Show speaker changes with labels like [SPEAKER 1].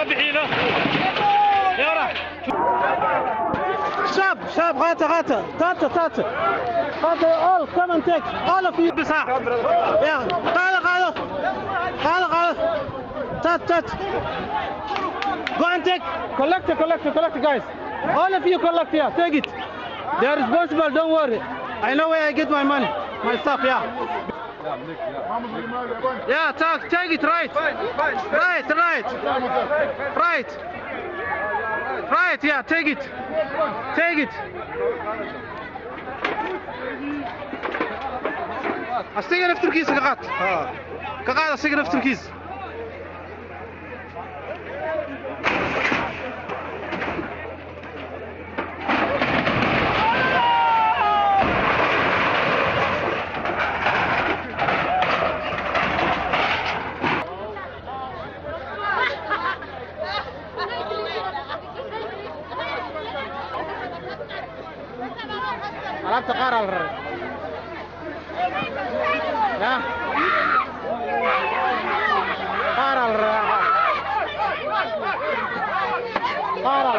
[SPEAKER 1] Bixino yara.
[SPEAKER 2] Stop, stop, qaata, qaata, taabta, taabta, qaata. All come and take, all of you.
[SPEAKER 1] Bisa.
[SPEAKER 2] Yeah, qaado, qaado, qaado, qaado, taat, taat. Go and take, collect, collect, collect, guys. All of you collect here, take it. They are responsible, don't worry. I know where I get my money, my stuff, yeah. Yeah, take it, right. Right, right. Right. Right, yeah, take it. Take it. Asiga naftirkiisa ka qaad. Ka qaad asiga naftirkiisa. Alaabta qaar aa la raray. Ya. Qaar aa la raraa. Qaar. Qaar aa